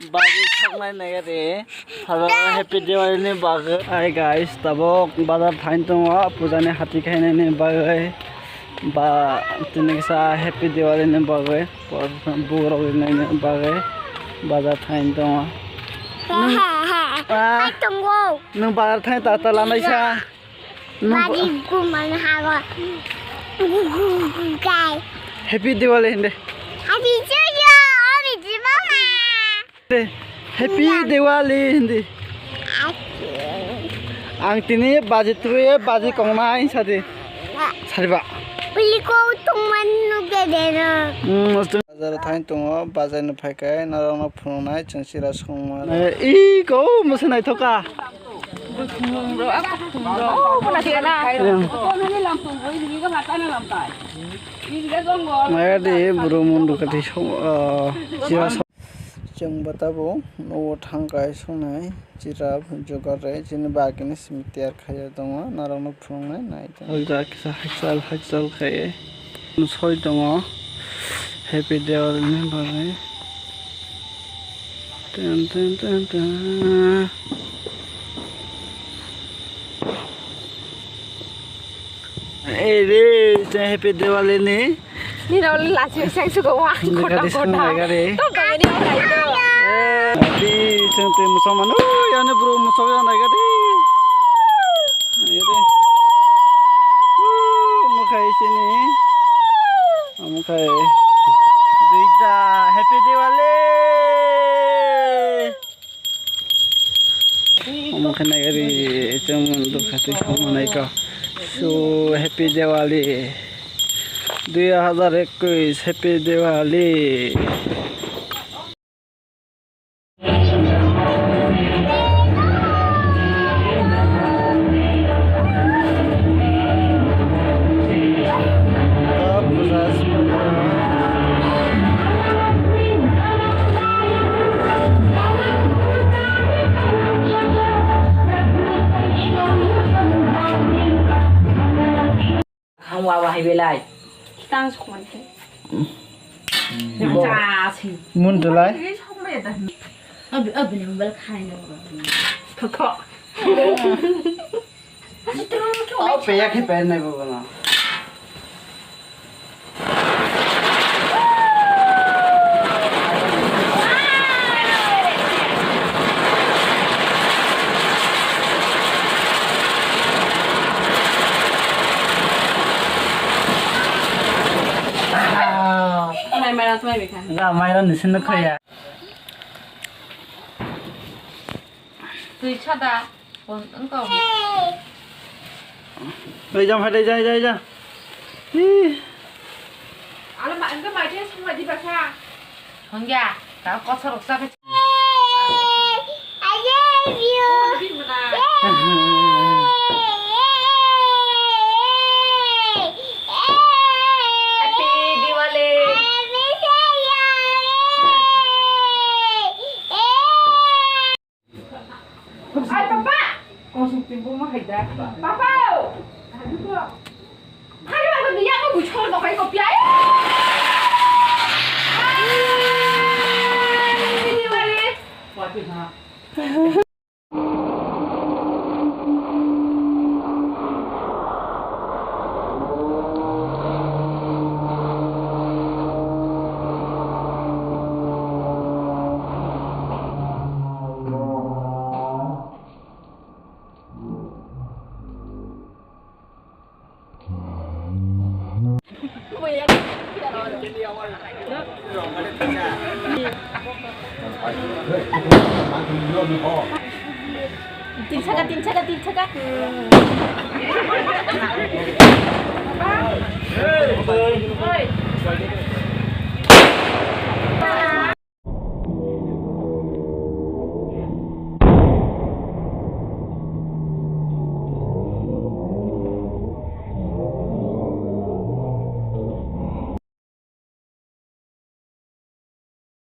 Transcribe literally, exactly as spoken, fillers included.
Bagwi saknai nai re. Pharo Happy Diwali ni bagwi. Hi guys, tabuk bazar thain tongo, puja ni hati khainai ni bagwi. Ba, tini kisa Happy Diwali ni bagwi. Bugrok rinai ni bagwi bazar thain tongo. Nwng, ah, tongo. Nwng bazar thain ta ta lanai sa. Nwng ba- Bari guman hago. Gugai. Happy Diwali hindi. Happy Diwali, Happy Diwali. Happy Diwali hindi. Ang tini baji tuye baji kongnai sadi. Sariba. Pili ko tungman nuke dena. Hmm, bazar thain tongo, bazar ni phaikai norok no phunuknai chwng sira songma. Eh, i ko musi naithoka. Maya di buru mundu kati song, ah, sira song. Chwng bata bo nugo thang kai songnai chira jugar re chini bagini simi tiyar khaiya tongo norok no phunuknai nai. Hakjak kisa hakchal hakchal khai. Soi tongo. Happy Diwali ni bagwi. Ten, ten, ten, ten. Ei re, te Happy Diwali ni. Ni rao le lachwi sang sugo wa, khota khota. Gari. To gari ni utai to. Eh, di, chwng twi muchung mano, yani bro muchung ya nai gari. Ayo de. Woo, mukhai sini. Mukhai. Duita, Happy Diwali. Omo khe nai ri chwng dukha twi songma nai kha. So, Happy Diwali. Dui hazar ekwis, Happy Diwali. Hangwa bahai belai. Tang sokman khe. Cha si. Mun tulai. Abi, abi nang bal khai na. Thotho. Oh, peya khe pen nai bobo na. Nai mairan swmai bikha. Ga mairan ni sinno khoya. Twi sada. Oi jam hai dai jai jai ja. Ih. Ala ma engka mai thai sung lagi basa. Hongya, ta kosor rok sa. I love you. Happy Diwali. Ai, papa! Kosong timbung ma hai da. Papa! Hai, papa, dia ka buchor do kai ko piai. Ai, ini wale. Tin chaka, tin chaka, tin chaka. Oi.